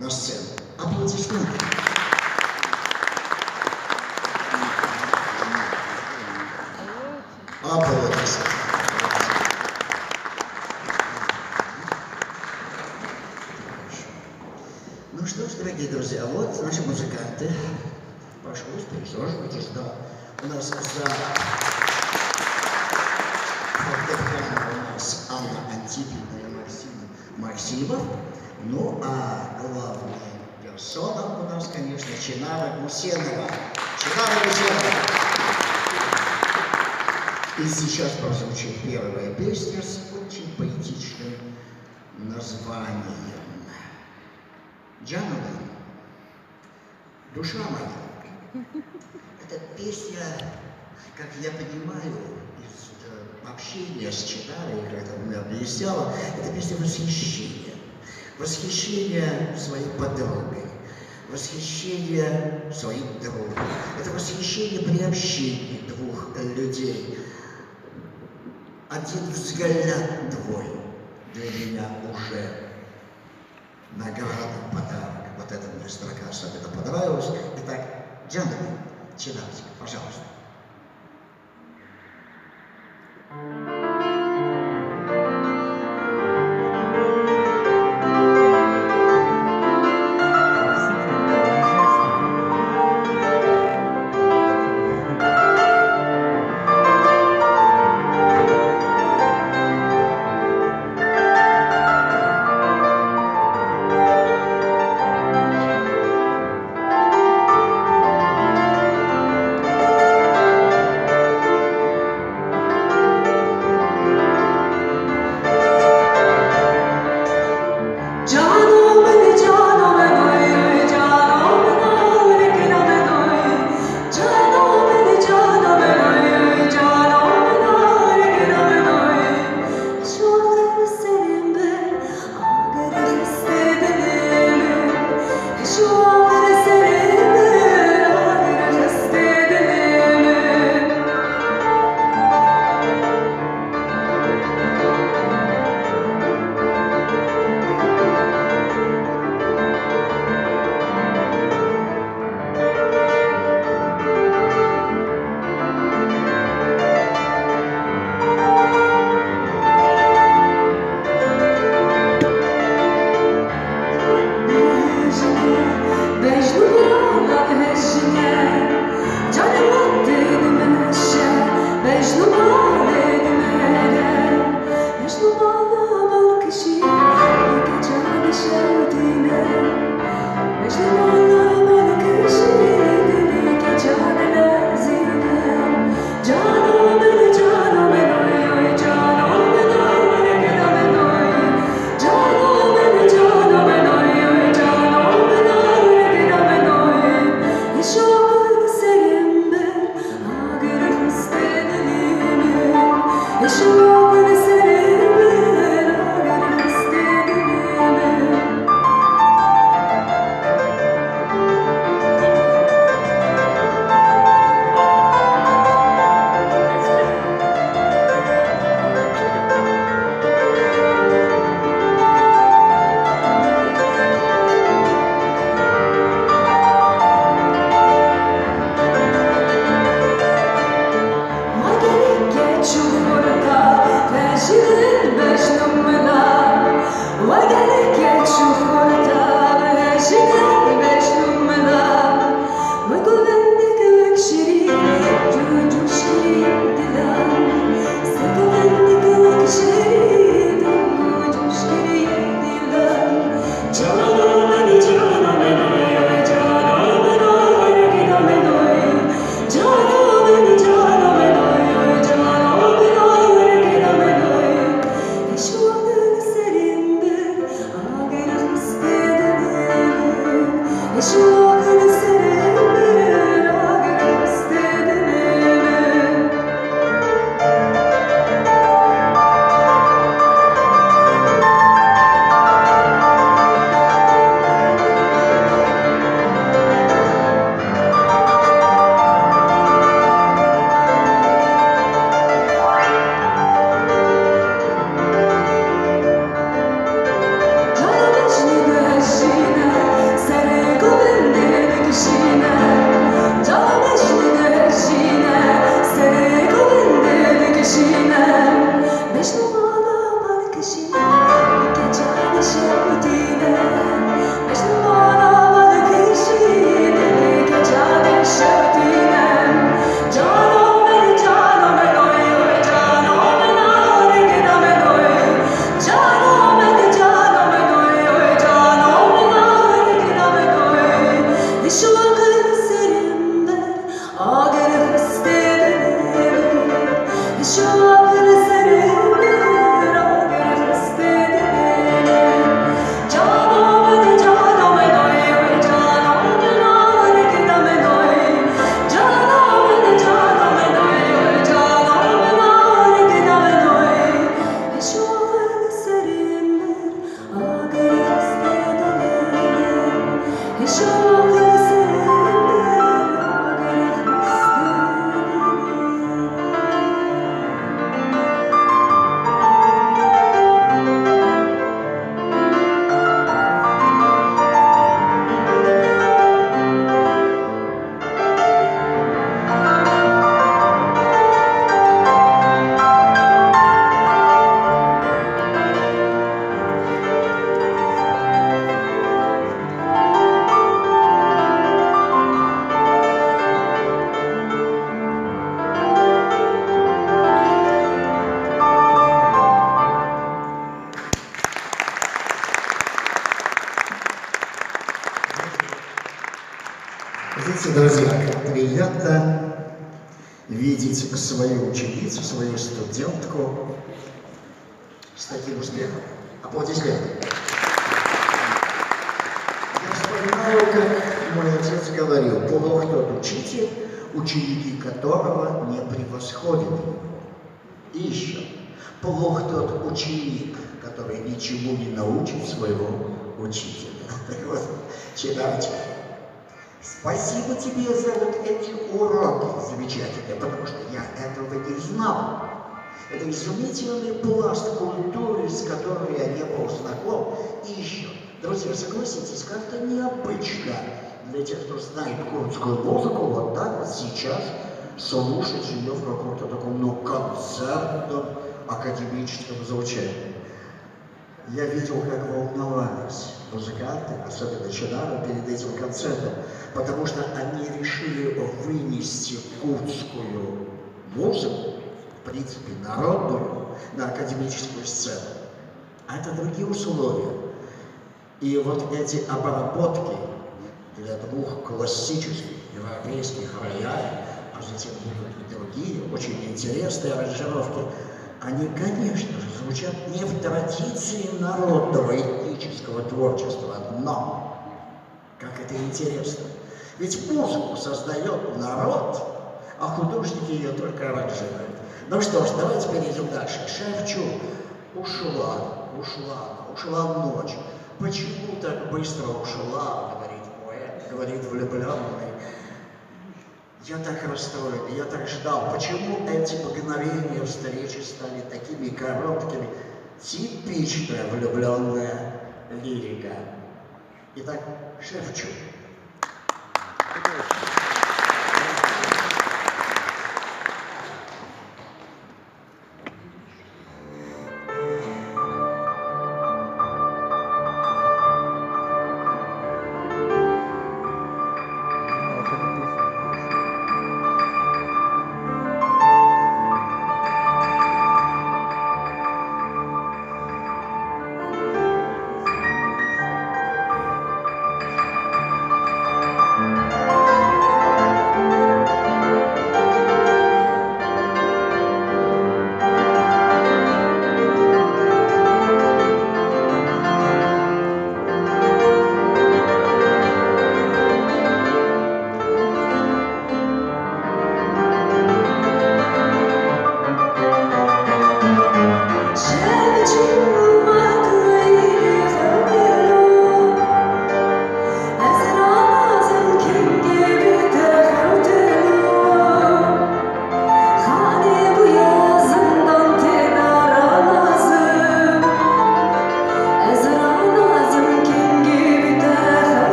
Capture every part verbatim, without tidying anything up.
На сцену. Аплодисменты. Аплодисменты. Ну что ж, дорогие друзья, вот наши музыканты. Прошу вас, присаживайтесь, да. У нас за фортепиано у нас Анна Антипина и Максим Максимов. Ну, а главная персона у нас, конечно, Чинара Гусенова. Чинара Гусенова. И сейчас прозвучит первая песня с очень поэтичным названием. Джанабан. Душа моя. Эта песня, как я понимаю из э, общения с Чинарой, когда она мне объясняла, это песня восхищения. Восхищение своей подругой, восхищение своим другом. Это восхищение при общении двух людей. Один взгляд твой для меня уже награда, подарок. Вот эта мне строка особенно понравилась. Итак, джентльмен, Чинарчик, пожалуйста. Видите, друзья, как приятно видеть свою ученицу, свою студентку с таким успехом. Аплодисменты. Я вспоминаю, как мой отец говорил: «Плох тот учитель, ученики которого не превосходят его». И еще: «Плох тот ученик, который ничему не научит своего учителя». Так вот, Чедарчик, спасибо тебе за вот эти уроки замечательные, потому что я этого не знал. Это изумительный пласт культуры, с которой я не был знаком. И еще, друзья, согласитесь, как-то необычно для тех, кто знает курдскую музыку, вот так вот сейчас слушать ее в каком-то таком, ну, концертном, академическом звучании. Я видел, как волновались музыканты, особенно Чедара, перед этим концертом, потому что они решили вынести курдскую музыку, в принципе, народную, на академическую сцену. А это другие условия. И вот эти обработки для двух классических европейских роялей, а затем будут и другие очень интересные аранжировки, они, конечно же, звучат не в традиции народного этнического творчества, но как это интересно. Ведь музыку создаёт народ, а художники её только аранжируют. Ну что ж, давайте перейдём дальше. Шевчук. Ушла, ушла она, ушла ночь. Почему так быстро ушла, говорит поэт, говорит влюблённый. Я так расстроен, я так ждал. Почему эти мгновения встречи стали такими короткими? Типичная влюблённая лирика. Итак, Шевчук.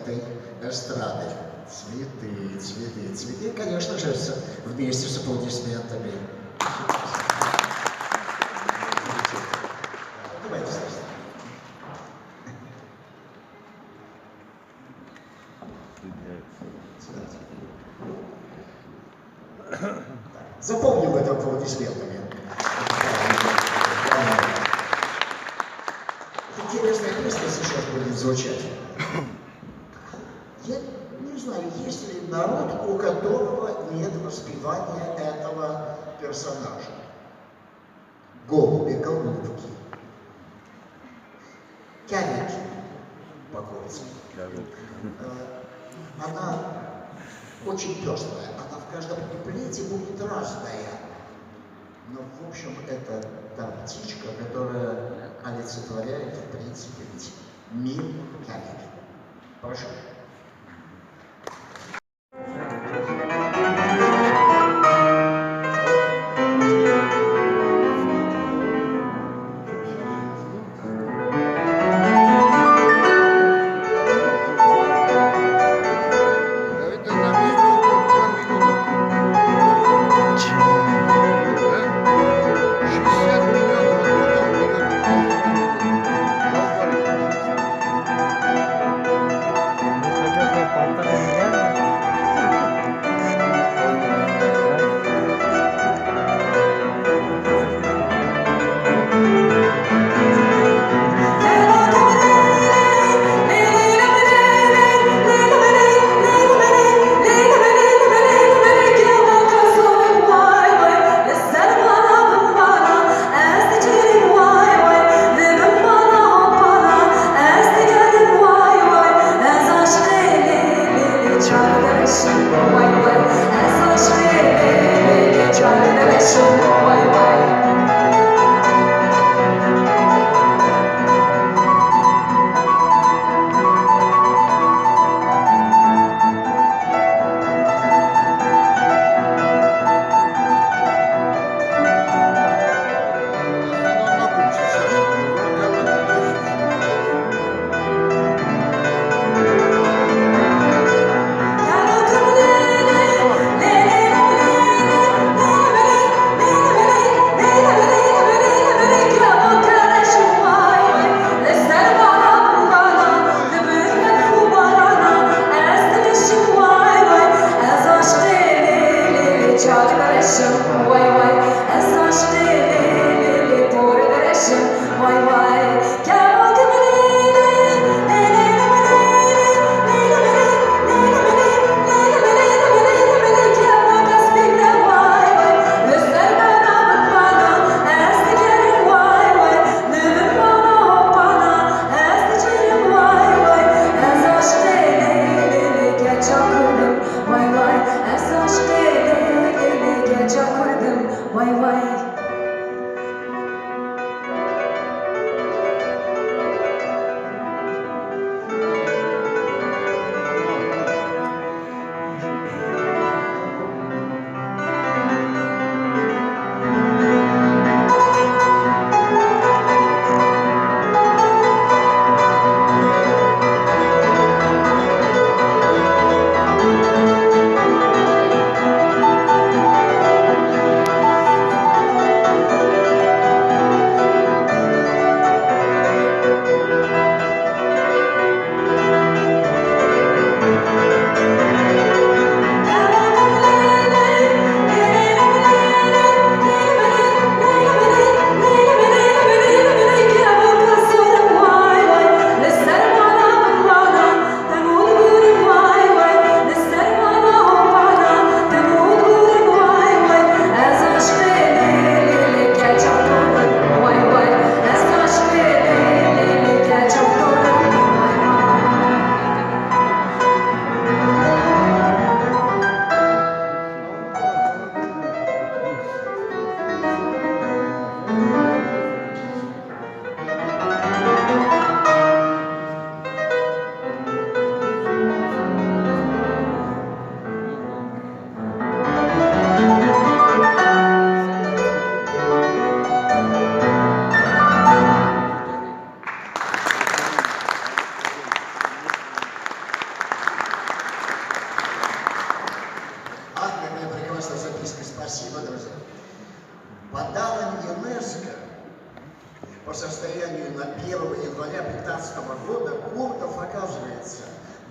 этой эстрадой. Цветы, цветы, цветы. И, конечно же, с-, вместе с аплодисментами. Давайте, Саша. Запомним это аплодисментами. Интересная песня сейчас будет звучать. Я не знаю, есть ли народ, у которого нет воспевания этого персонажа. Голуби, голубки. Кялик по-гольски. Э, Она очень пестрая, она в каждом куплете будет разная. Но, в общем, это та птичка, которая олицетворяет, в принципе, ведь мир кялик. Прошу.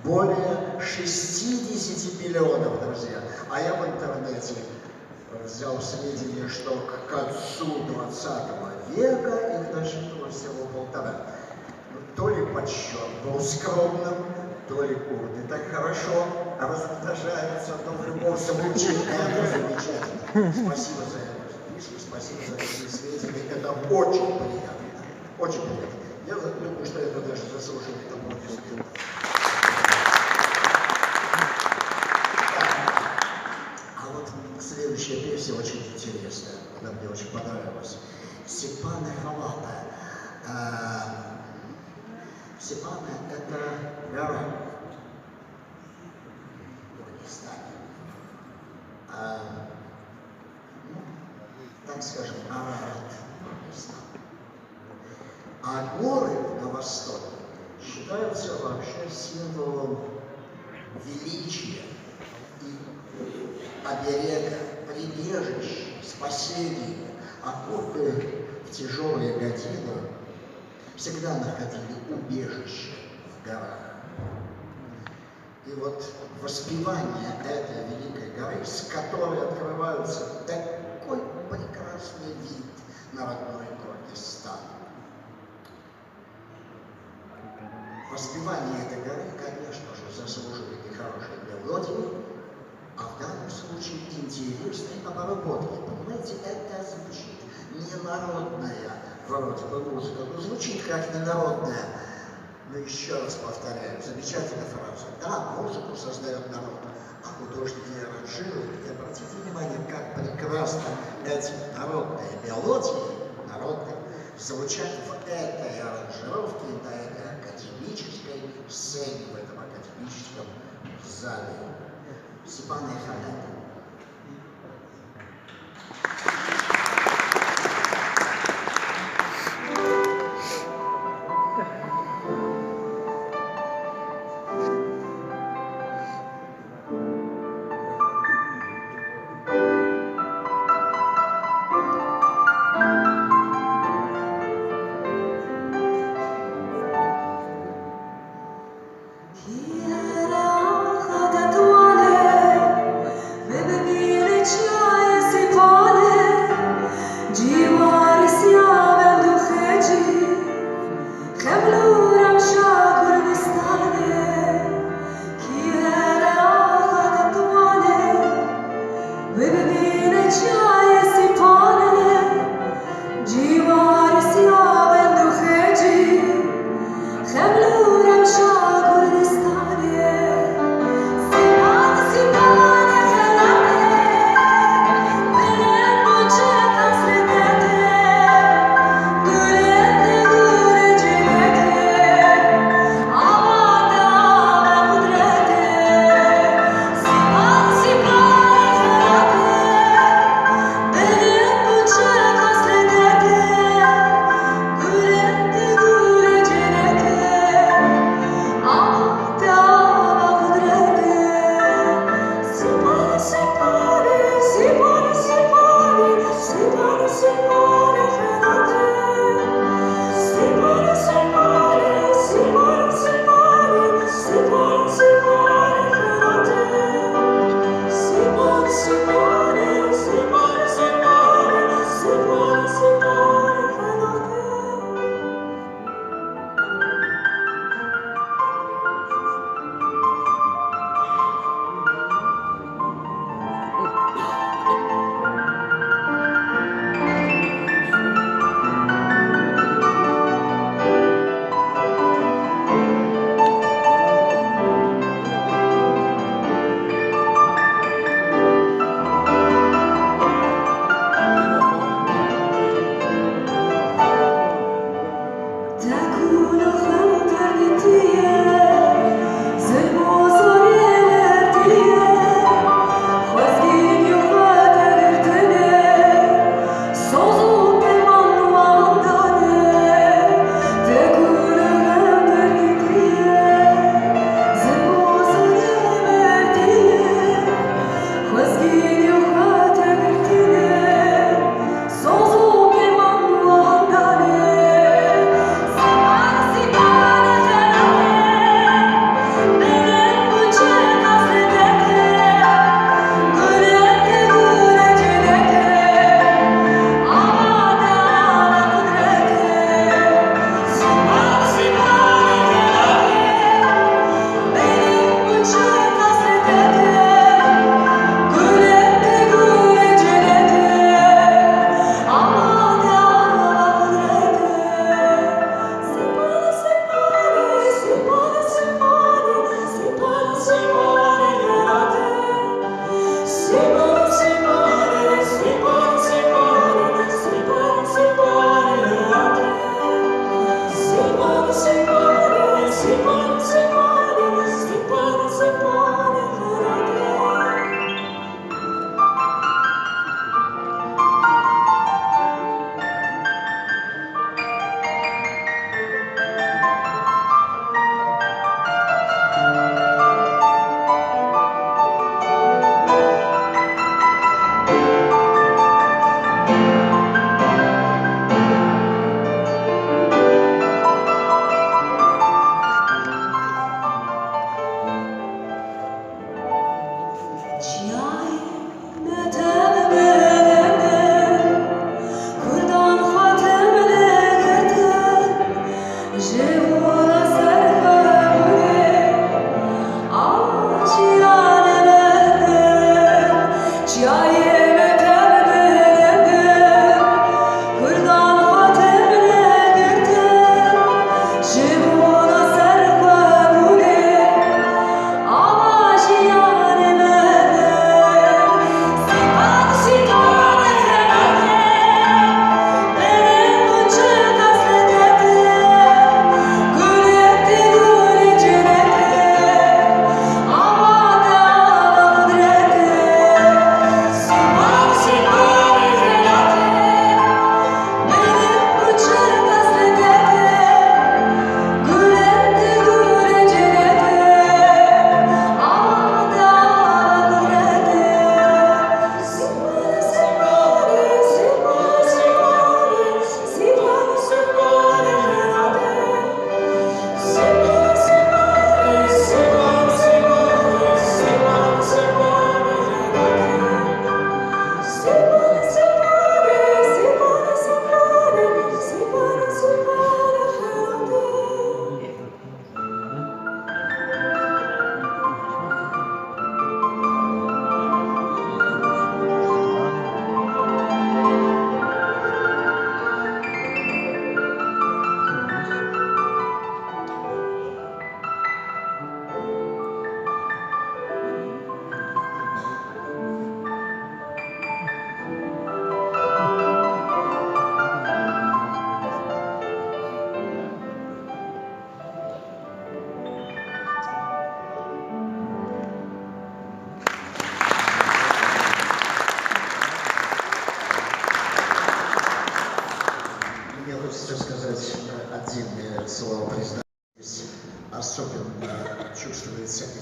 Более шестидесяти миллионов, друзья. А я в интернете взял сведения, что к концу двадцатого века их насчитывалось всего полтора. Ну, то ли подсчёт был скромным, то ли курды так хорошо размножаются, но в любом случае это замечательно. Спасибо за эту записку, спасибо за эти сведения. Это очень приятно. Очень приятно. Я думаю, что это даже заслуживает аплодисментов. Так. А вот следующая песня очень интересная. Она мне очень понравилась. Степана Халата. А, Степана — это гора в Курдистане. А, ну, так скажем, Арарат Курдистан. А горы на востоке считаются вообще символом величия и оберега, прибежища, спасения. А курды в тяжёлые годины всегда находили убежище в горах. И вот воспевание этой великой горы, с которой открывается такой прекрасный вид на родной Курдистан. Воспевание этой горы, конечно же, заслуживает и хорошей мелодии, а в данном случае интересной обработки. Понимаете, это звучит не народная вроде бы музыка, но звучит как не народная. Но ещё раз повторяю, замечательная фраза. Да, музыку создаёт народ, а художники и аранжируют. И обратите внимание, как прекрасно эти народные мелодии, народные, звучат в этой аранжировке, на этой академической сцене, в этом академическом зале. Степан Халата.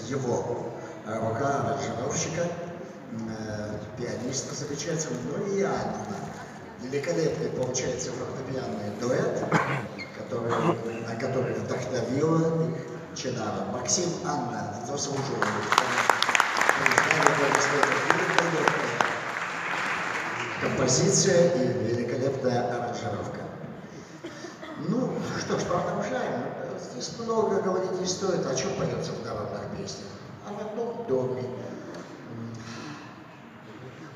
Его, э, рука аранжировщика, м, э, пианиста замечательного, ну и Анна. Великолепный получается фортепианный дуэт, который, на который вдохновила Чинара. Максим, Анна заслуживает. Композиция и великолепная аранжировка. Ну, что ж, продолжаем. Здесь много говорить не стоит, о чем поется в народных песнях. О родном доме.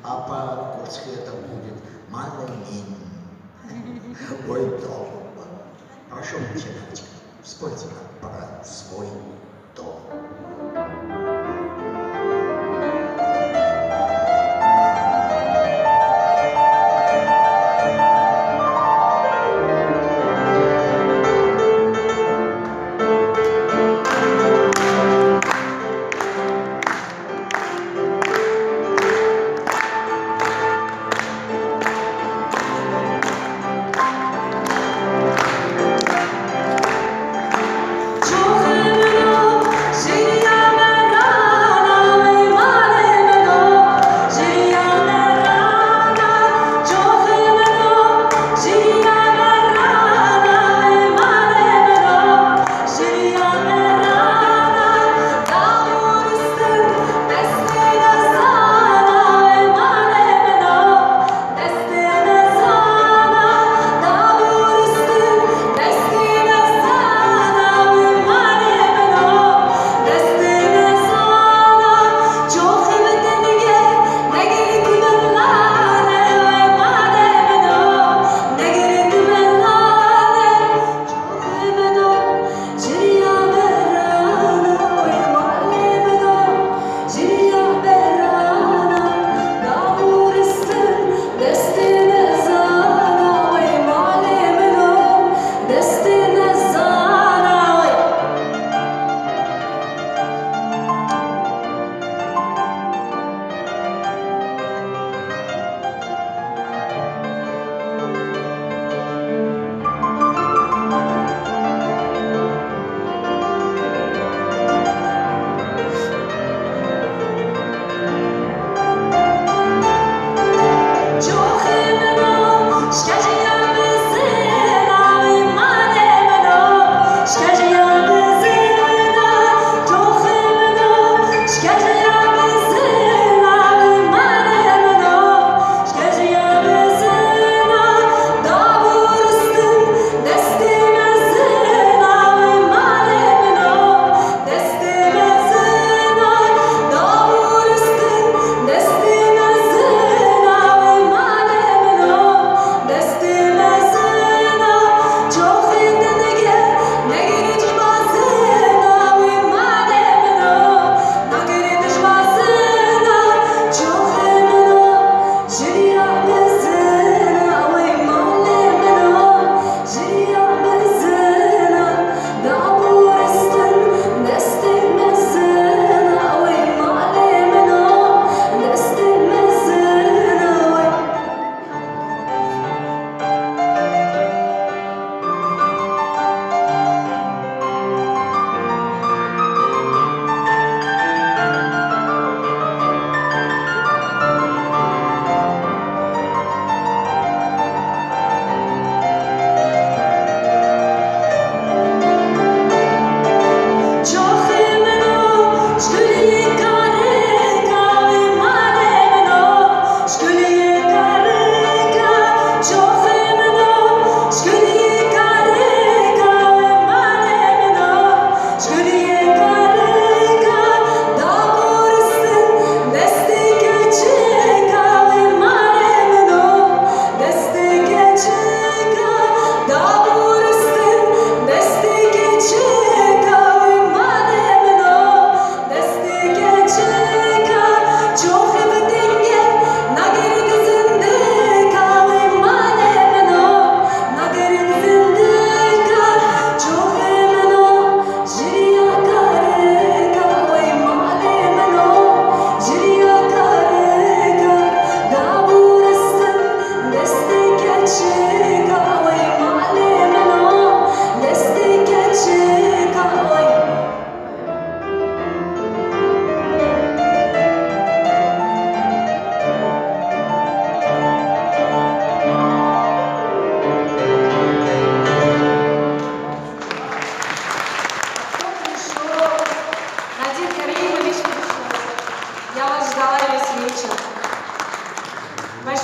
А по-русски это будет «Мамин». Ой, дом. Прошу начинать. Спойте нам про свой дом.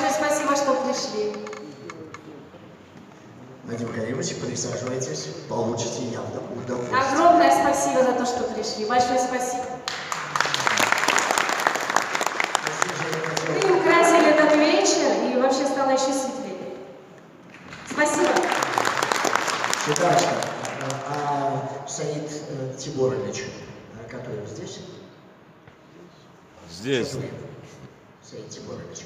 Большое спасибо, что пришли. Вадим Каримович, присаживайтесь, получите явно удовольствие. Огромное спасибо за то, что пришли. Большое спасибо. Вы украсили этот вечер, и вообще стало еще светлее. Спасибо. Светланочка, а, а Саид, э, Тиборович, э, который здесь? Здесь. Саид Тиборович.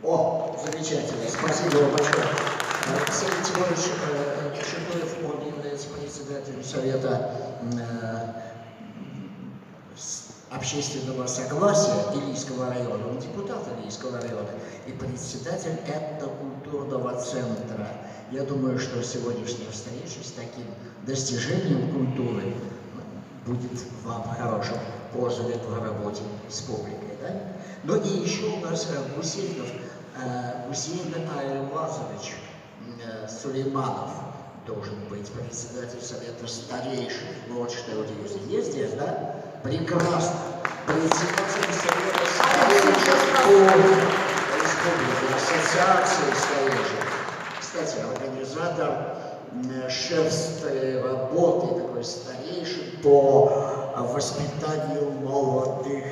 О, замечательно. Спасибо вам большое. Э, Саид Тимурович, э, Шикуев, он является председателем Совета, м, э, с-, общественного согласия Илийского района. Он депутат Илийского района и председатель этнокультурного центра. Я думаю, что сегодняшняя встреча с таким достижением культуры будет вам хорошим козырем в работе с публикой, да? Ну и еще у нас, э, Гусейнов, э, Гусейн Айвазович, м, э, Сулейманов должен быть председатель Совета старейшин. Ну вот что вот есть, есть здесь, да? Прекрасно. Председатель Совета старейшин по республике, Ассоциации старейшин. Кстати, организатор, м, шефской работы, такой старейшин по, а, воспитанию молодых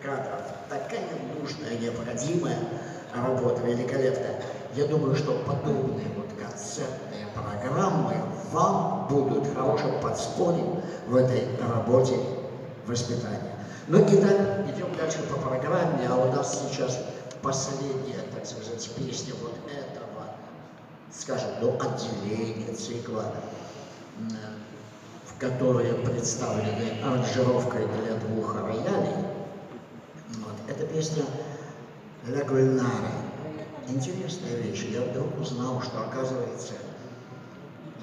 кадров. Такая нужная, необходимая работа, великолепная. Я думаю, что подобные вот концертные программы вам будут хорошим подспорьем в этой работе воспитания. Ну и так, идем дальше по программе, а у нас сейчас последняя, так сказать, песня вот этого, скажем, ну, отделение цикла, м, в которое представлены аранжировкой для двух роялей. Вот. Это песня «Ля Гульнара». Интересная вещь. Я вдруг узнал, что, оказывается,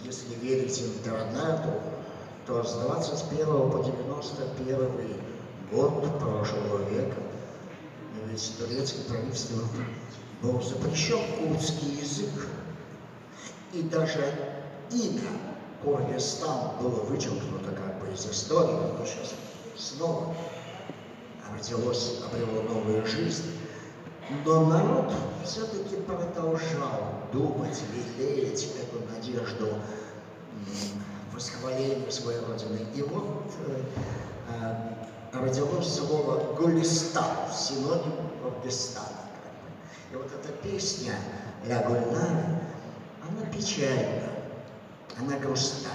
если верить интернету, то с двадцать первого по девяносто первый год прошлого века ведь турецким правительством был запрещен курдский язык. И даже имя Курдистан было вычеркнуто как бы из истории, оно сейчас снова родилось, обрело новую жизнь. Но народ все-таки продолжал думать, лелеять эту надежду, м, восхваления своей Родины. И вот, э, э, родилось слово «гулистан», синоним Курдистана, как бы. И вот эта песня «Ля Гульнара», она печальна, она грустна.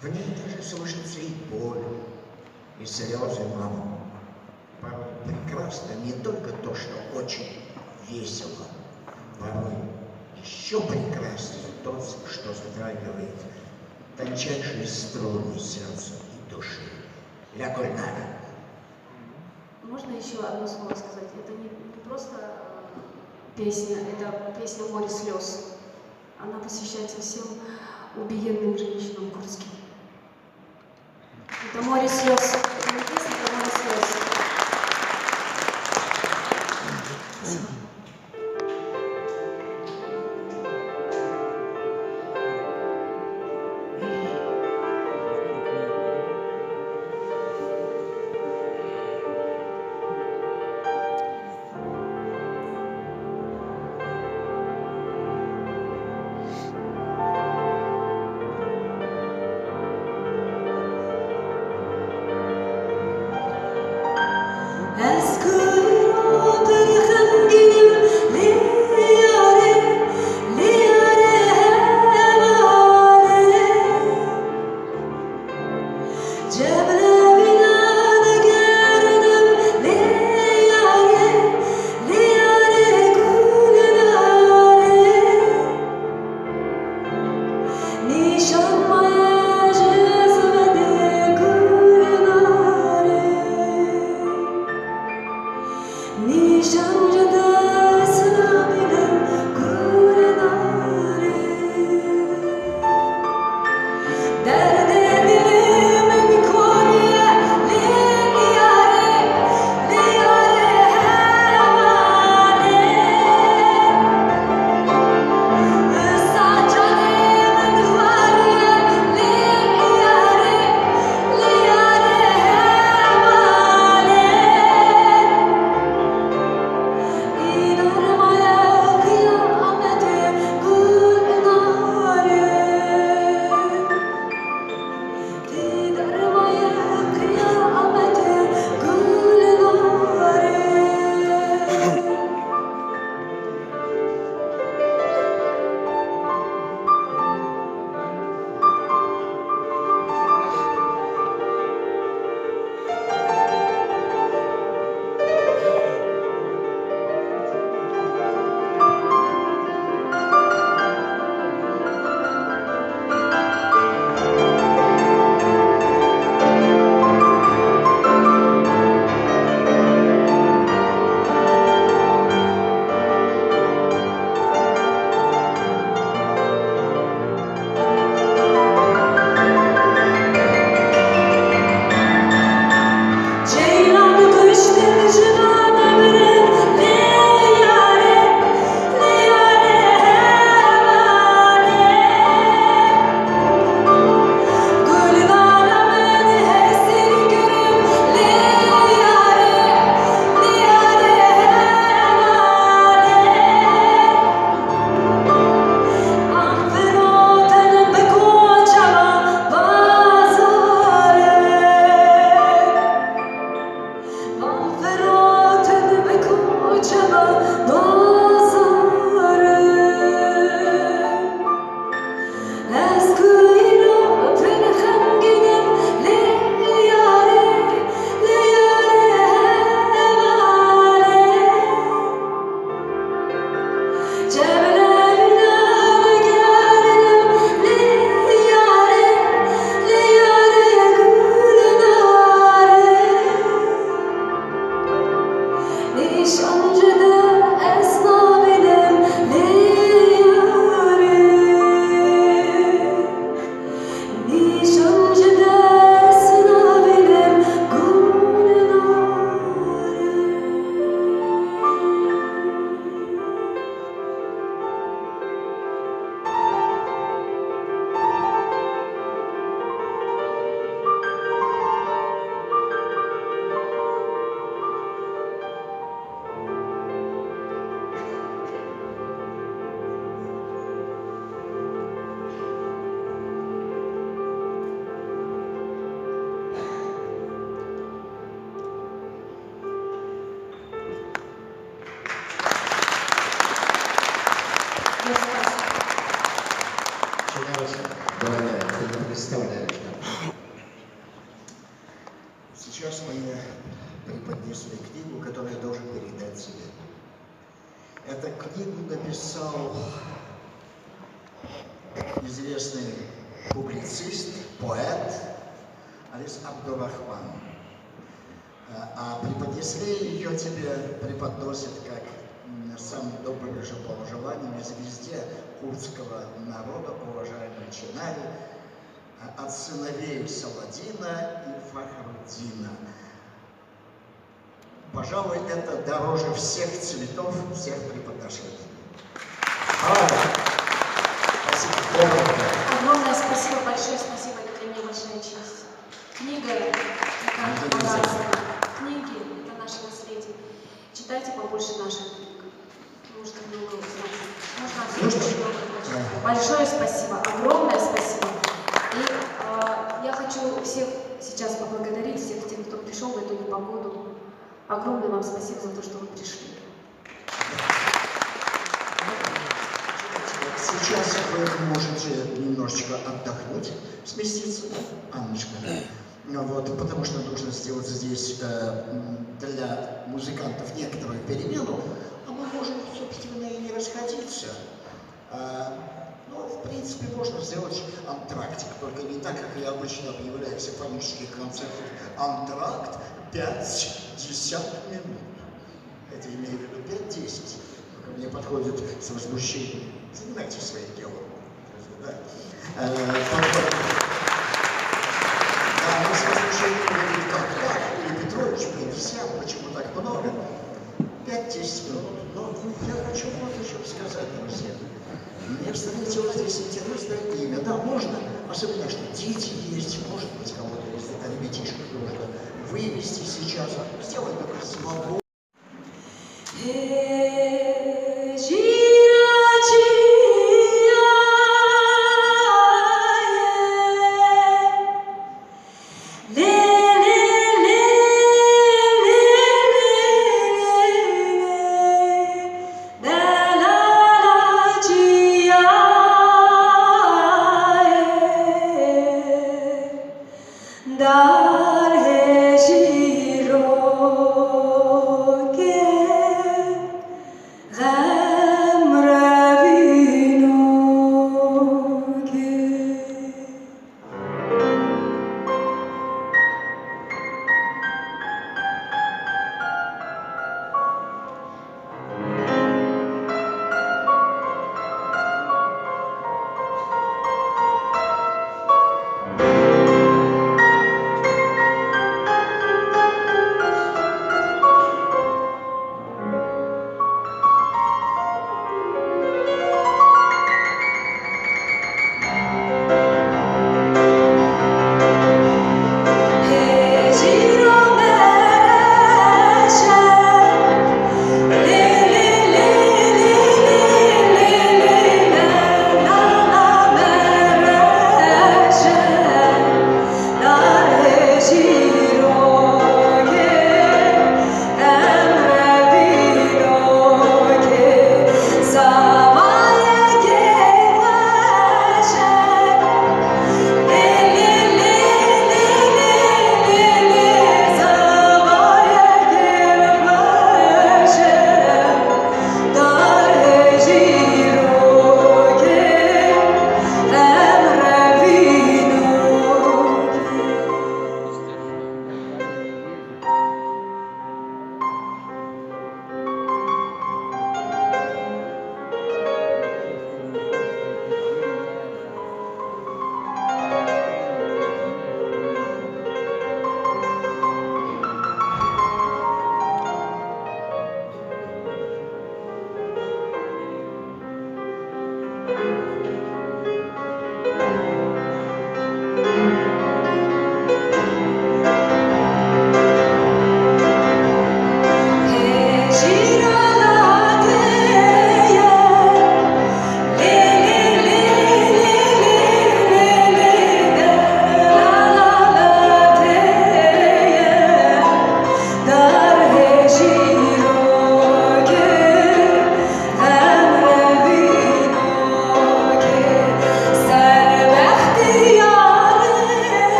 В ней даже слышится и боль, и слезы, но порой прекрасно не только то, что очень весело, порой еще прекраснее то, что затрагивает тончайшие струны сердца и души. Ля Гульнара. Можно еще одно слово сказать? Это не, не просто, э, песня, это песня «Море слез». Она посвящается всем убиенным женщинам курдским. Это «Море слез». Это не песня, это «Море слез». Спасибо. Сейчас мне преподнесли книгу, которую я должен передать тебе. Эту книгу написал известный публицист, поэт Арис Абдурахман. А преподнесли ее тебе, преподносят как самые добрые же пожелания звезде курдского народа, уважаемой Чинаре, от сыновей Саладина и Фахруддина. Пожалуй, это дороже всех цветов, всех преподношений. Браво! Спасибо. Доброго дня. Огромное спасибо, большое спасибо, это для меня большая честь. Книга — это богатство. Книги — это наше наследие. Читайте побольше наших книг. Можно много узнать. Можно очень много узнать. Большое спасибо, огромное спасибо. И э, я хочу всех сейчас поблагодарить, всех тех, кто пришел в эту непогоду. Огромное вам спасибо за то, что вы пришли. Сейчас вы можете немножечко отдохнуть, сместиться, да, Анночка? Ну вот, потому что нужно сделать здесь э, для музыкантов некоторую перемену, а мы можем, собственно, и не расходиться. А, ну, в принципе, можно сделать антрактик, только не так, как я обычно объявляю в симфонических концертах. Антракт пять-десять минут. Это имею в виду пять-десять. Ко мне подходит с возмущением. Занимайтесь своим делом. Да. Э, подходит. Да, у нас возмущение будет как так, Юрий Петрович, пятьдесят, почему так много? Пять-десять минут. Но я хочу вот о чем сказать, друзья. Мне встретилось здесь интересное имя. Да, можно, особенно, что дети есть, может быть, кого-то, если ребятишек нужно вывести сейчас, сделать такой свободный. Dar hejîroke xem revîno ke.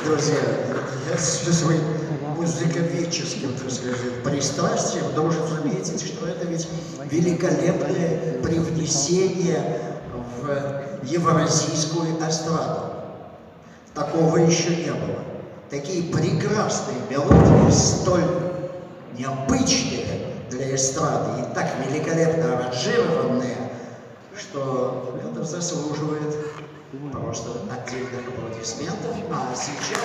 Друзья, я с своим музыковедческим, так сказать, пристрастием должен заметить, что это ведь великолепное привнесение в евразийскую эстраду. Такого еще не было. Такие прекрасные мелодии, столь необычные для эстрады и так великолепно аранжированные, что это заслуживает просто отдельных аплодисментов. А сейчас,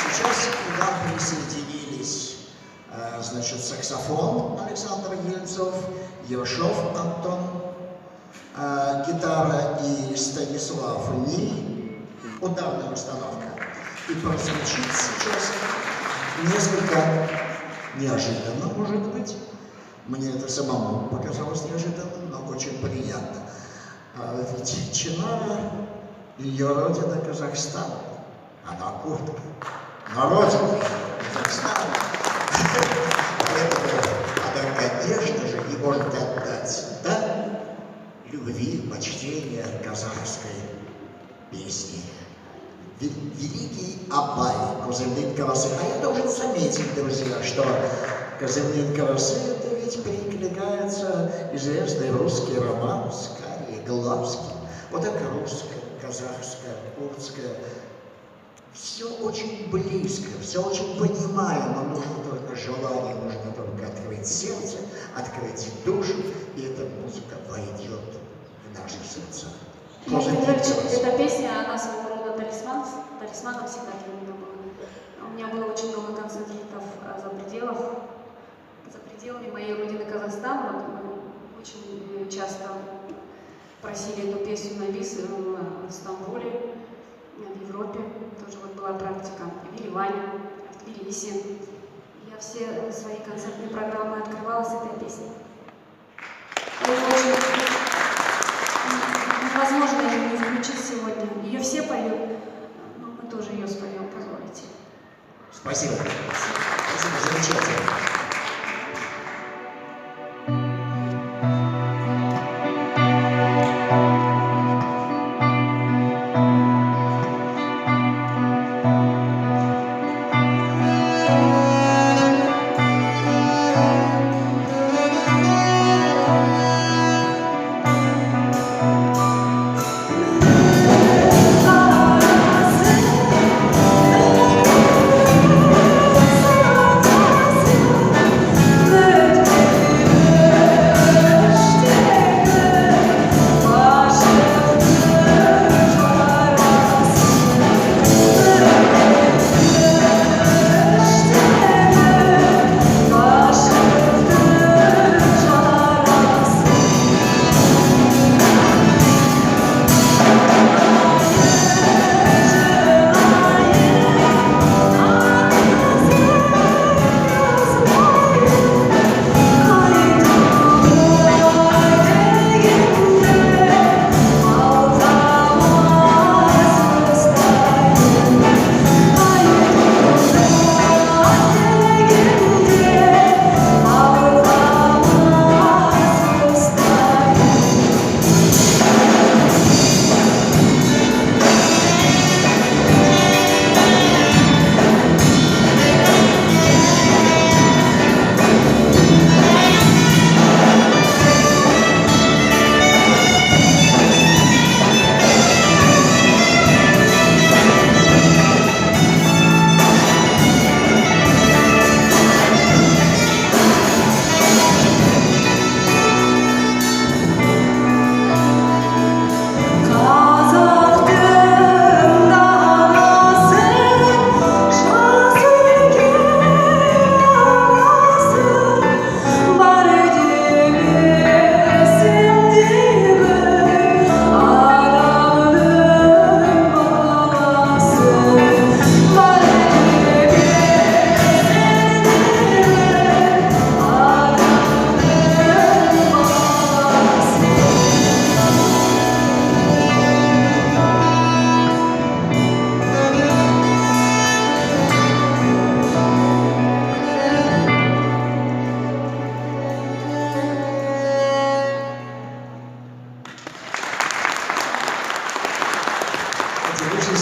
сейчас к нам присоединились, э, значит, саксофон Александр Ельцов, Ершов Антон, э, гитара и Станислав Ни, ударная установка. И прозвучит сейчас несколько неожиданно, может быть. Мне это самому показалось неожиданным, но очень приятно. А ведь Чинара, её родина Казахстан, она курдка. Но родина Казахстан. Поэтому она, конечно же, не может отдать дань любви, почтения казахской песни. Ве-, великий Абай Козымдин Карасы. А я должен заметить, друзья, что Козымдин Карасы — это ведь перекликается известный русский роман с Карией Глазки. Вот это русское, казахское, курдское. Все очень близко, все очень понимаемо. Нужно только желание, нужно только открыть сердце, открыть душу, и эта музыка войдет в наши сердца. Мне Козымдин Карасы. Эта песня, она своего рода талисман, талисманом всегда для меня была. У меня было очень много концертов, э, за пределах, за пределами моей родины Казахстана. Вот мы очень, э, часто просили эту песню на бис, э, в Стамбуле, э, в Европе. Тоже вот была практика. В Ереване, в Тбилиси. Я все, э, свои концертные программы открывала с этой песней. Её очень, невозможно её не включить сегодня. Её все поют, но мы тоже её споём, позволите. Спасибо. Спасибо, замечательно.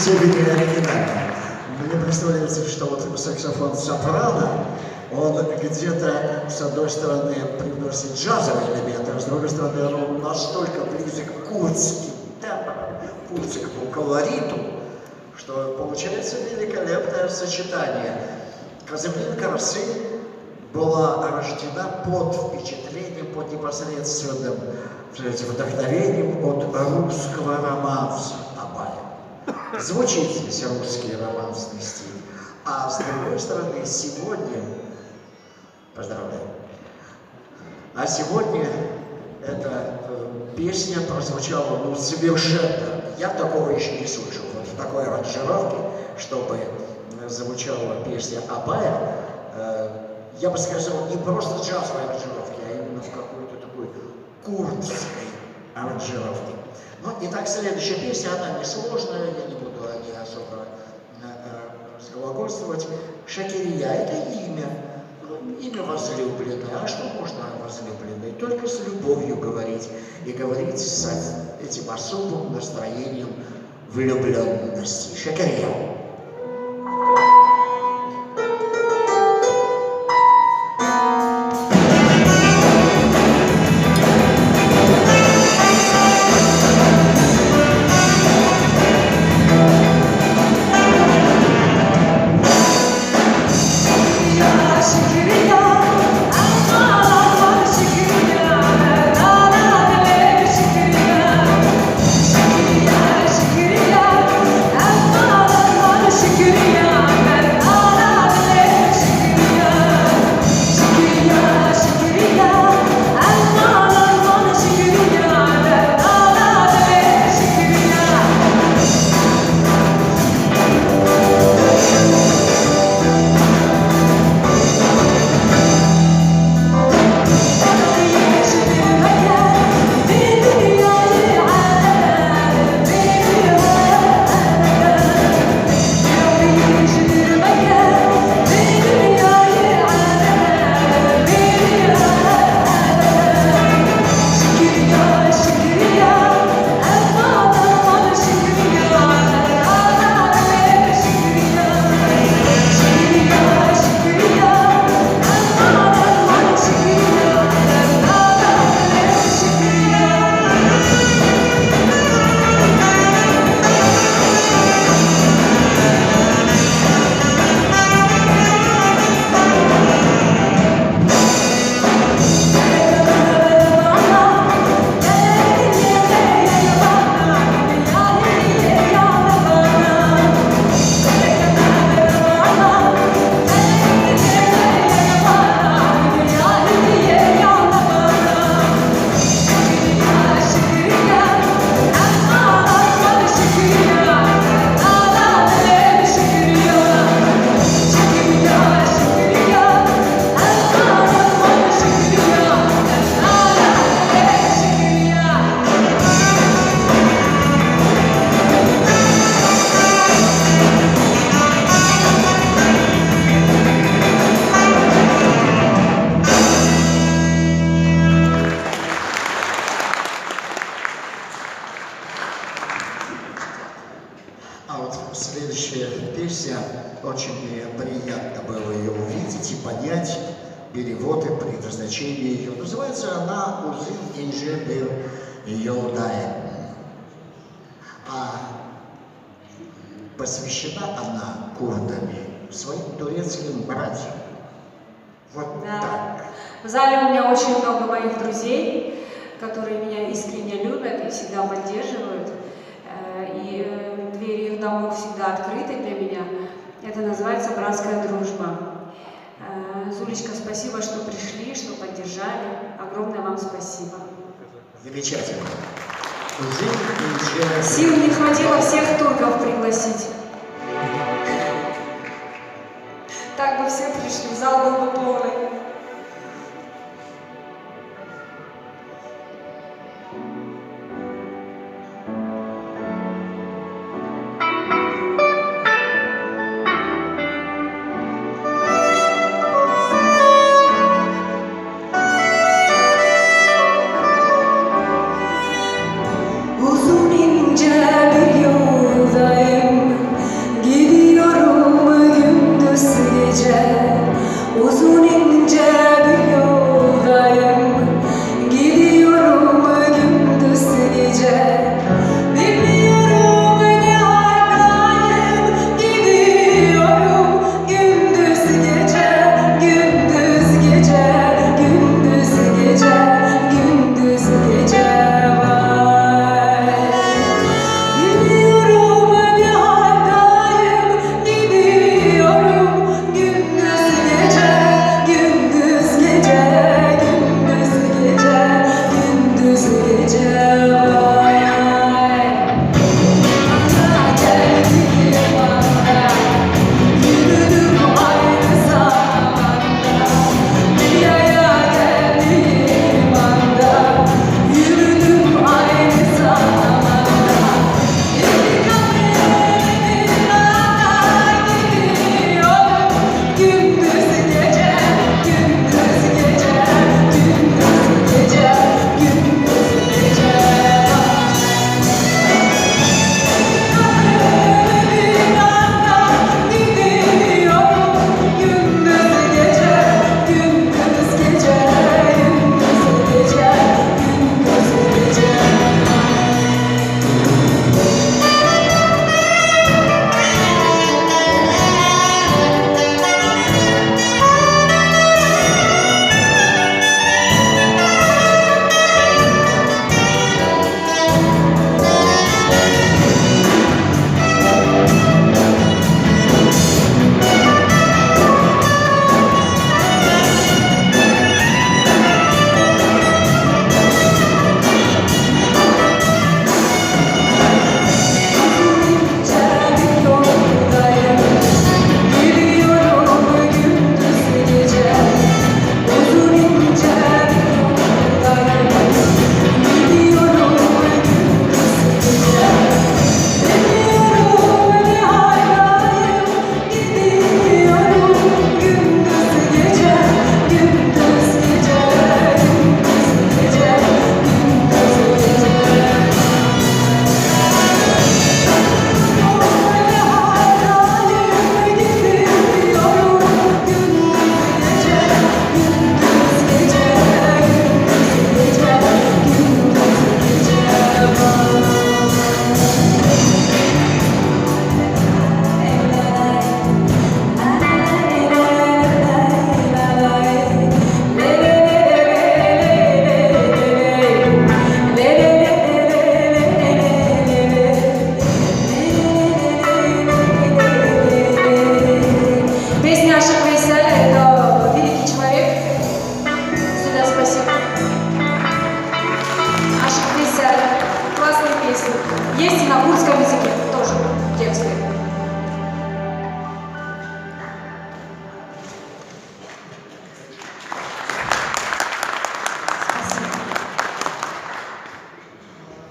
Выбери оригинально. Мне представляется, что вот саксофон сопрано, он где-то, с одной стороны, привносит джазовые элементы, а с другой стороны, он настолько близок к курдским тембрам, курдскому колориту, что получается великолепное сочетание. Казимлин Карасей была рождена под впечатлением, под непосредственным, так сказать, вдохновением от русского романса Абая. Звучит здесь русский романсный стиль. А с другой стороны, сегодня, поздравляю, а сегодня эта э, песня прозвучала, ну, совершенно. Я такого еще не слышал. Вот в такой аранжировке, чтобы э, звучала песня Абая, э, я бы сказал, не просто джазовой аранжировки, а именно в какой-то такой курдской аранжировке. Ну, итак, следующая песня, она несложная, я не буду о ней особо э, э, разглагольствовать. Шакирия — это имя. Ну, имя возлюбленной. А что можно о возлюбленной? Только с любовью говорить. И говорить с этим особым настроением влюбленности. Шакирия. А вот следующая песня, очень мне приятно было ее увидеть и понять перевод и предназначение ее. Называется она «Узин инже бир йолдайм». А посвящена она курдами своим турецким братьям. Вот Да. так. В зале у меня очень много моих друзей, которые меня искренне любят и всегда поддерживают. Э, И э, двери их домов всегда открыты для меня. Это называется братская дружба. Э, Зулечка, спасибо, что пришли, что поддержали. Огромное вам спасибо. Замечательно. Узин инже Сил не хватило всех турков пригласить. Так бы все пришли, зал был бы полный. Uzun ince bir yoldayım.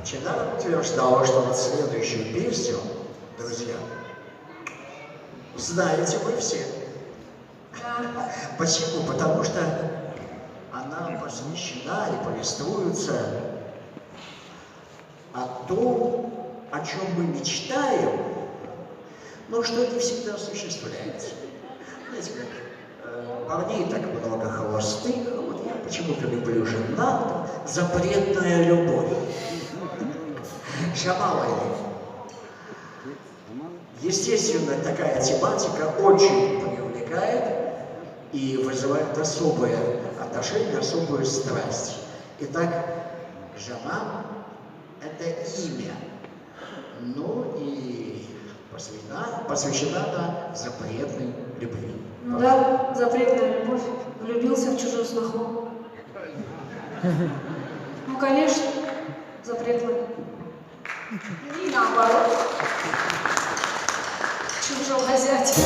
Чинара утверждала, что вот следующую песню, друзья, знаете вы все. Почему? Потому что она посвящена и повествуется о том, о чем мы мечтаем, но что не всегда осуществляется. Знаете, как, э, парней так много холостых, а вот я почему-то люблю женатых, запретная любовь. Шамал Али. Естественно, такая тематика очень привлекает и вызывает особое отношение, особую страсть. Итак, Жамал — это имя. Ну и посвящена, посвящена она запретной любви. Ну да, запретная любовь. Влюбился в чужую сноху. Ну, конечно, запретная. Или наоборот. Чужого зятя.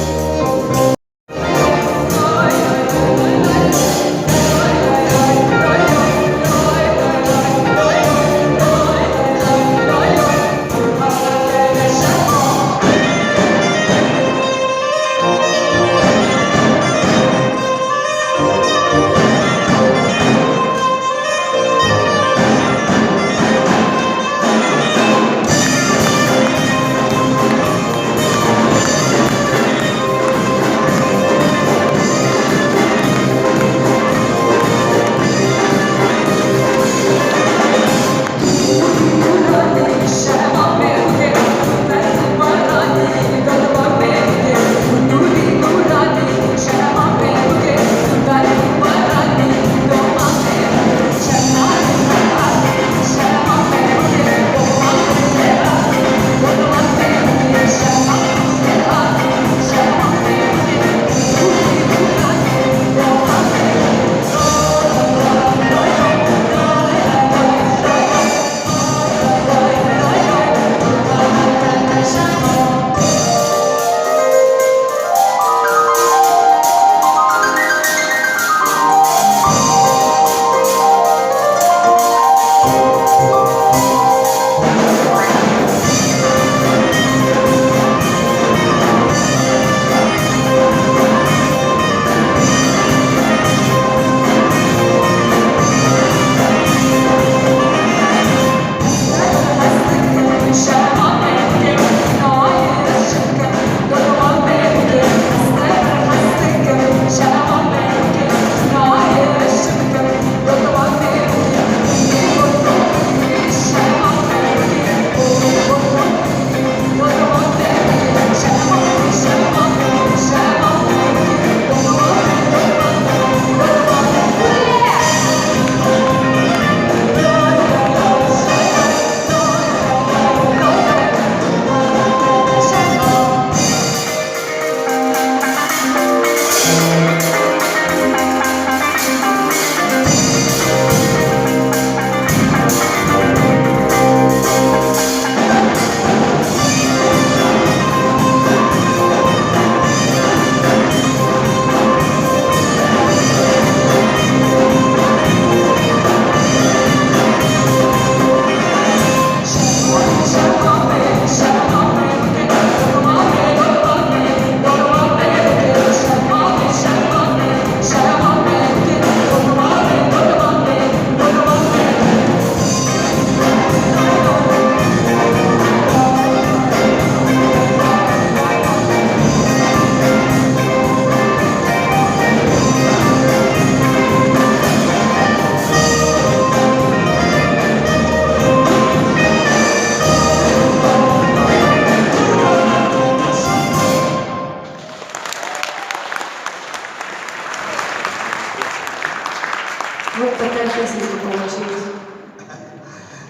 Вот такая песенка получилась.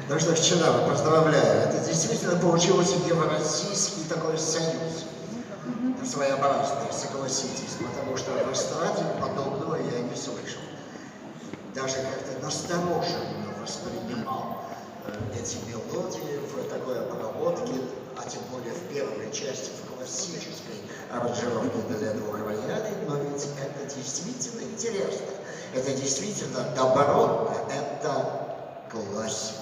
Ну что ж, Чинара, поздравляю. Это действительно получился евроассийский такой союз. Своеобразный, согласитесь, потому что в эстраде подобного я не слышал. Даже как-то настороженно воспринимал, э, эти мелодии в такой обработке, а тем более в первой части, в классической аранжировке для двух роялей, но ведь это действительно интересно, это действительно добротно, это классика.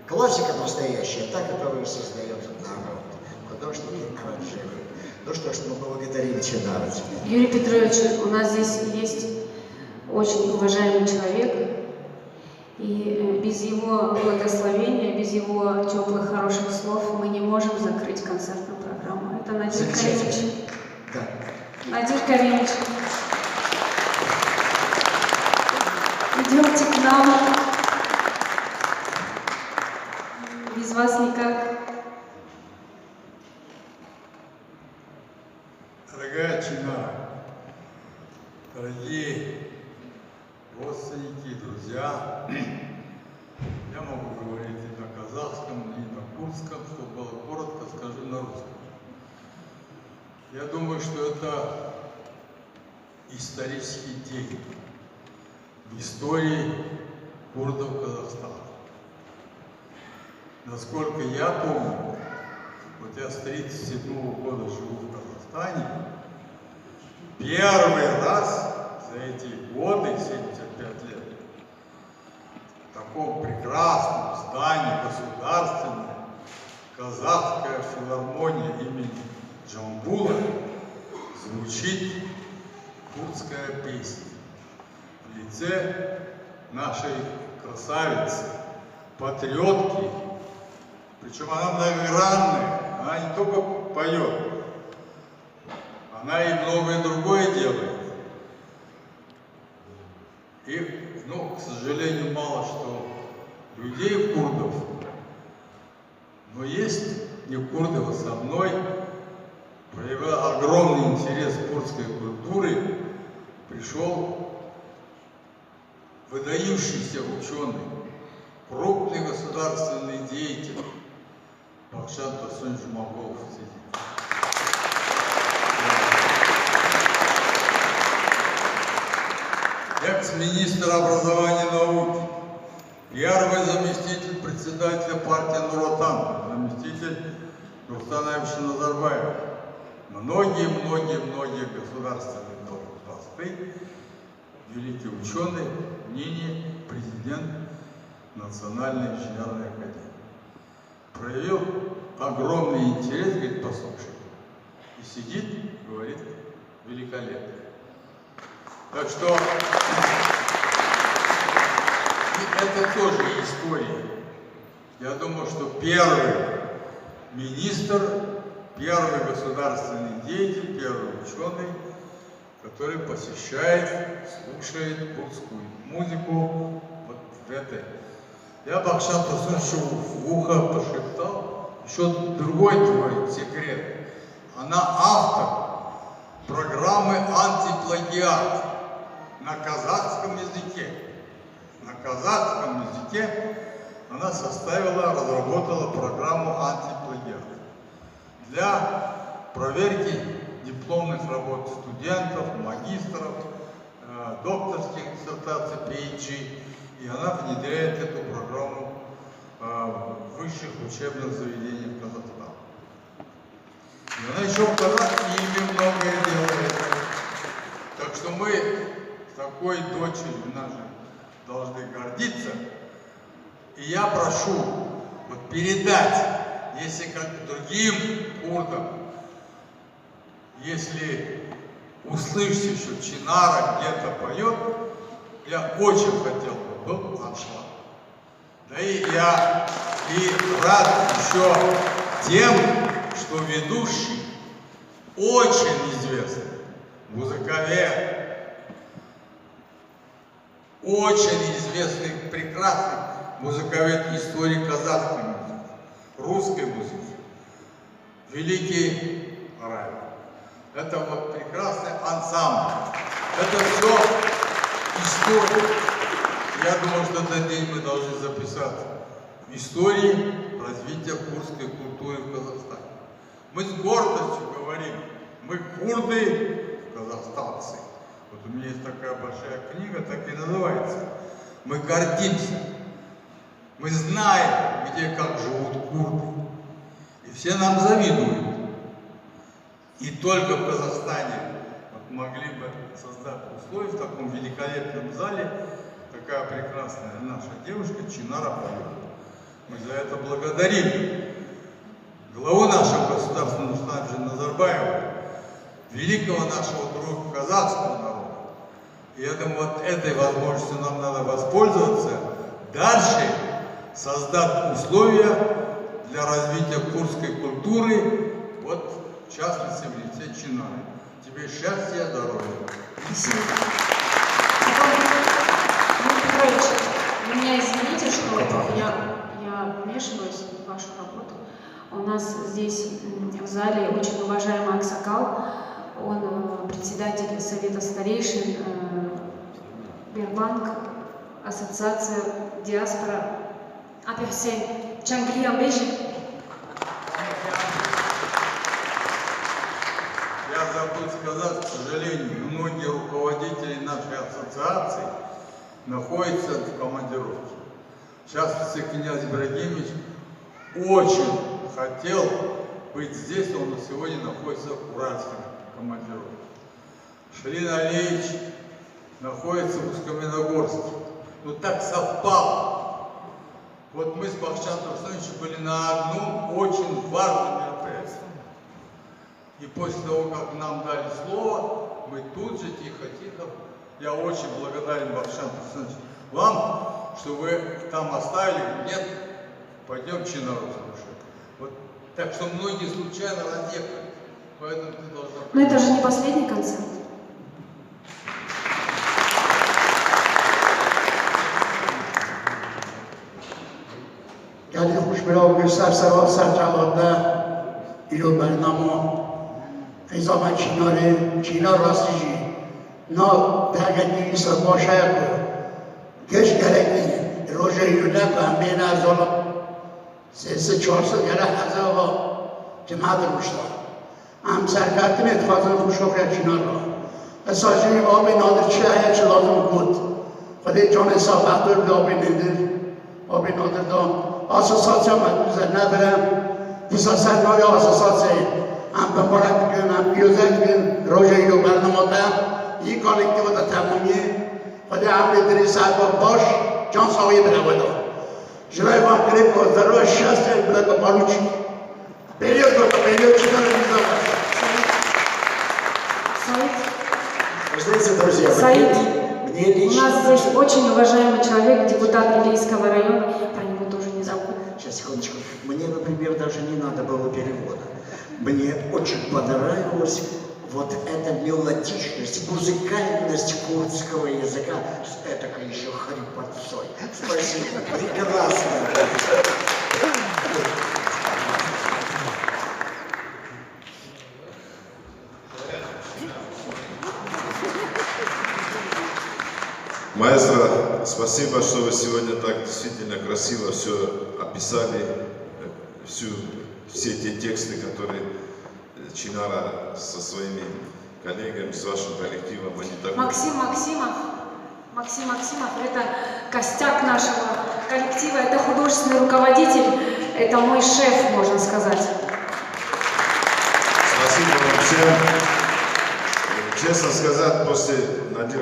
Классика настоящая, та, которую создает народ. Художники, аранжиры. Ну что ж, мы благодарим Чинара теперь. Юрий Петрович, у нас здесь есть очень уважаемый человек, и э, без его благословения, без его теплых, хороших слов мы не можем закрыть концертную программу. Это Надир Замечательно. Каримович. Да. Надир Каримович, идемте к нам. Без вас никак. Дорогая Чинара, дорогие родственники, друзья, я могу говорить и на казахском, и на курдском, чтобы было коротко, скажу на русском. Я думаю, что это исторический день в истории курдов Казахстана. Насколько я помню, вот я с тридцать седьмого года живу в Казахстане, первый раз за эти годы, семьдесят пять лет, в таком прекрасном здании государственной казахская филармония имени Джамбула звучит курдская песня в лице нашей красавицы, патриотки. Причем она многогранная, она не только поет, она и многое другое делает. И, ну, к сожалению, мало что людей курдов, но есть не курды, вот со мной, проявляя огромный интерес к курдской культуре, пришел выдающийся ученый, крупный государственный деятель, Бахчан Турсунович Жумаков сидит. Экс-министр образования и науки, первый заместитель председателя партии Нур Отан, заместитель Нурсултана Назарбаева. Многие-многие-многие государственные должности. Великий ученый, ныне президент Национальной инженерной академии. Проявил огромный интерес, говорит, послушай. И сидит, говорит, великолепно. Так что и это тоже история. Я думаю, что первый министр, первый государственный деятель, первый ученый, который посещает, слушает курдскую музыку вот в этой. Я Бахчан Турсуновичу в ухо прошептал еще другой твой секрет. Она автор программы «Антиплагиат» на казахском языке. На казахском языке она составила, разработала программу «Антиплагиат» для проверки дипломных работ студентов, магистров, э, докторских диссертаций, P H D, и она внедряет эту программу э, в высших учебных заведениях Казахстана. И она еще в казахском языке многое делает. Так что мы с такой дочерью нашей должны гордиться. И я прошу вот передать, если как другим курдам, если услышите, что Чинара где-то поет, я очень хотел бы был аншлаг. Да и я и рад еще тем, что ведущий очень известный музыковед, очень известный, прекрасный музыковед, историк казахской музыки, русской музыки. Великий Раев. Это вот прекрасный ансамбль. Это все история. Я думаю, что этот день мы должны записать в истории развития курдской культуры в Казахстане. Мы с гордостью говорим, мы курды, казахстанцы. Вот у меня есть такая большая книга, так и называется. Мы гордимся. Мы знаем, где как живут курды. И все нам завидуют. И только в Казахстане вот могли бы создать условия в таком великолепном зале, такая прекрасная наша девушка Чинара поет. Мы за это благодарим главу нашего государства Нурсултана Назарбаева, великого нашего друга казахского народа. И я думаю, вот этой возможностью нам надо воспользоваться, дальше создать условия для развития курдской культуры, вот в частности в лице Чинары. Тебе счастья, здоровья. Спасибо. Антон Петрович, вы меня извините, что я, я вмешиваюсь в вашу работу. У нас здесь, м, в зале очень уважаемый аксакал, он, э, председатель Совета старейшин, э, Сбербанк, Ассоциация диаспора. Апи Хусейн, çend giriyan bêjî. Я забыл сказать, к сожалению, многие руководители нашей ассоциации находятся в командировке. В частности, князь Ибрагимович очень хотел быть здесь, он сегодня находится в Уральском командировке. Ширин Алиевич находится в Усть-Каменогорске. Ну, так совпало. Вот мы с Бахчан Турсуновичем были на одном очень важном мероприятии. И после того, как нам дали слово, мы тут же тихо-тихо, я очень благодарен, Бахчан Турсунович, вам, что вы там оставили, нет, пойдем Чинару слушать. Вот. Так что многие случайно разъехались, поэтому ты должна... Но это же не последний концерт. Gelî xweş bira û ser sera ser çava te îro bernama Feyza me Çînarê, Çînar rastî jî na dergekî îsa baş heye ku geş gerekî roja îro ne ku em bêne zala sê sed çar sed gere hezar va cemaet rûşta. Em serkeftinê dixwazin rûşoxya Çînar re. Esa jî abê Nadir çi heye çi lazim got. Xwedê canê saf bextor bide abê Nadir. Abê Nadir da asosasya me dûze nebire. Dîsa ser navê asosasyayê em bimarek dikin, em pîrozek dikin. Roja îro bernama te yî kolektîfa te temamiyê. Xwedê emrê dirê saeta baş can saxiyê bide we da. Ji ray van kirêko zerra şestê bileka Balûçî. Период, период читали. Саид. Знаете, друзья, Саид, мне, мне у лично нас здесь очень уважаемый человек, депутат Илийского района, про него тоже не забудь. Сейчас, секундочку. Мне, например, даже не надо было перевода. Мне очень понравилось вот эта мелодичность, музыкальность курдского языка с этакой ещё хрипотцой. Спасибо. Прекрасно. Маэстро, спасибо, что вы сегодня так действительно красиво всё описали, э, всю, все те тексты, которые Чинара со своими коллегами, с вашим коллективом, они так... Максим Максимов. Максим Максимов, это костяк нашего коллектива, это художественный руководитель, это мой шеф, можно сказать. Спасибо вам всем. Честно сказать, после Надир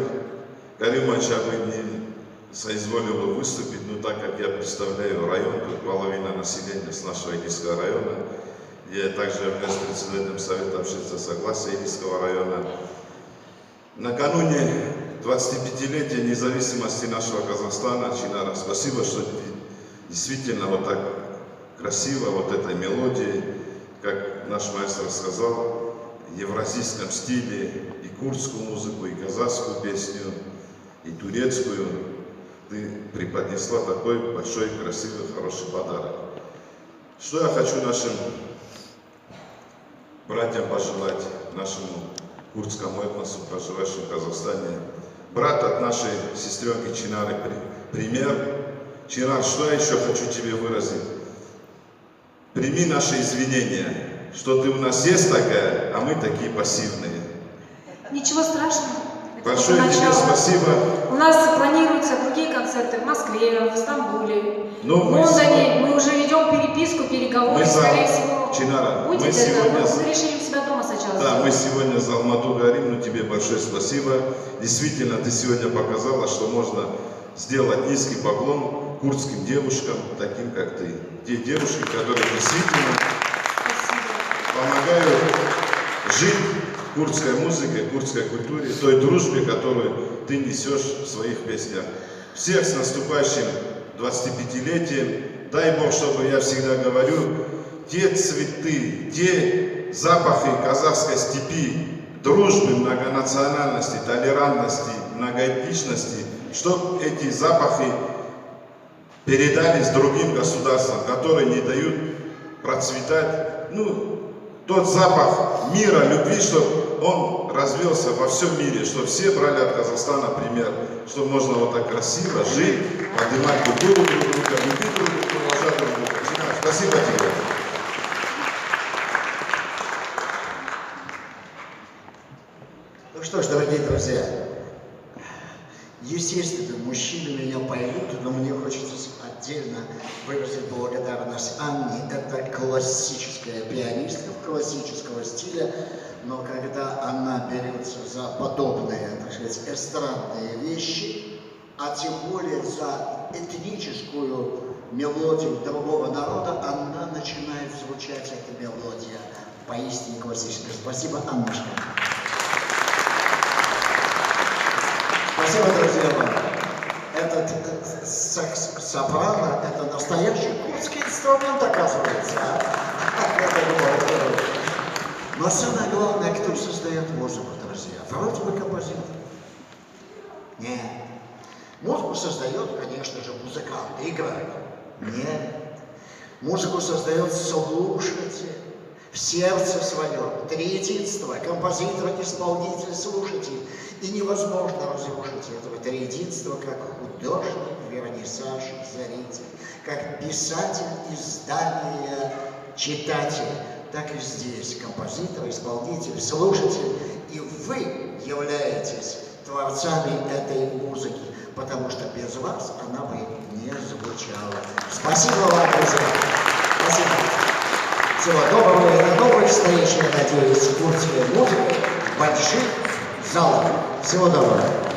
Каримовича вы не соизволил выступить, но так как я представляю район, тут половина населения с нашего Илийского района, я также являюсь председателем Совета общественного согласия Илийского района. Накануне двадцатипятилетия независимости нашего Казахстана, Чинара, спасибо, что ты действительно вот так красиво, вот этой мелодией, как наш маэстро сказал, в евразийском стиле и курдскую музыку, и казахскую песню, и турецкую, ты преподнесла такой большой, красивый, хороший подарок. Что я хочу нашим братьям пожелать, нашему курдскому этносу, проживающему в Казахстане? Брат от нашей сестренки Чинары при-, пример. Чинар, что я ещё хочу тебе выразить? Прими наши извинения, что ты у нас есть такая, а мы такие пассивные. Ничего страшного. Это только начало. Большое тебе спасибо. У нас планируются другие концерты в Москве, в Стамбуле, в Лондоне. Ну, мы с-, мы уже ведём переписку, переговоры, скорее всего, будет это. Мы сегодня, мы решили у себя дома сначала сделать. Да, мы сегодня за Алмату говорим, но тебе большое спасибо. Действительно, ты сегодня показала, что можно сделать низкий поклон курдским девушкам, таким как ты. Те девушки, которые действительно помогают жить курдской музыке, курдской культуре, той дружбе, которую ты несешь в своих песнях. Всех с наступающим двадцатипятилетием. Дай Бог, чтобы, я всегда говорю, те цветы, те запахи казахской степи, дружбы, многонациональности, толерантности, многоэтничности, чтоб эти запахи передались другим государствам, которые не дают процветать. Ну, тот запах мира, любви, чтоб он развился во всем мире, чтоб все брали от Казахстана пример, чтоб можно вот так красиво жить, поднимать культуру друг друга, любить друг друга, уважать друг друга. Динар, спасибо тебе. Ну что ж, дорогие друзья, естественно, мужчины меня поймут, но мне хочется отдельно выразить благодарность Анне. Это классическая пианистка в классического стиля, но когда она берется за подобные, так сказать, эстрадные вещи, а тем более за этническую мелодию другого народа, она начинает звучать, эта мелодия, поистине классическая. Спасибо, Аннушка. Спасибо, друзья мои. Этот э, сакс-, сопрано, это настоящий курдский инструмент, оказывается. А? Я так думал, это... Но самое главное, кто создает музыку, друзья? Вроде бы композитор. Нет. Музыку создает, конечно же, музыкант, играет. Нет. Музыку создает слушатель в сердце своем. Триединство, композитор, исполнитель, слушатель. И невозможно разрушить этого триединства, как художник, вернисаж, зритель, как писатель, издание, читатель. Так и здесь композитор, исполнитель, слушатель. И вы являетесь творцами этой музыки, потому что без вас она бы не звучала. Спасибо вам, друзья. Спасибо. Всего доброго и до новых встреч, я надеюсь, в курдской музыке в больших залах. Всего доброго.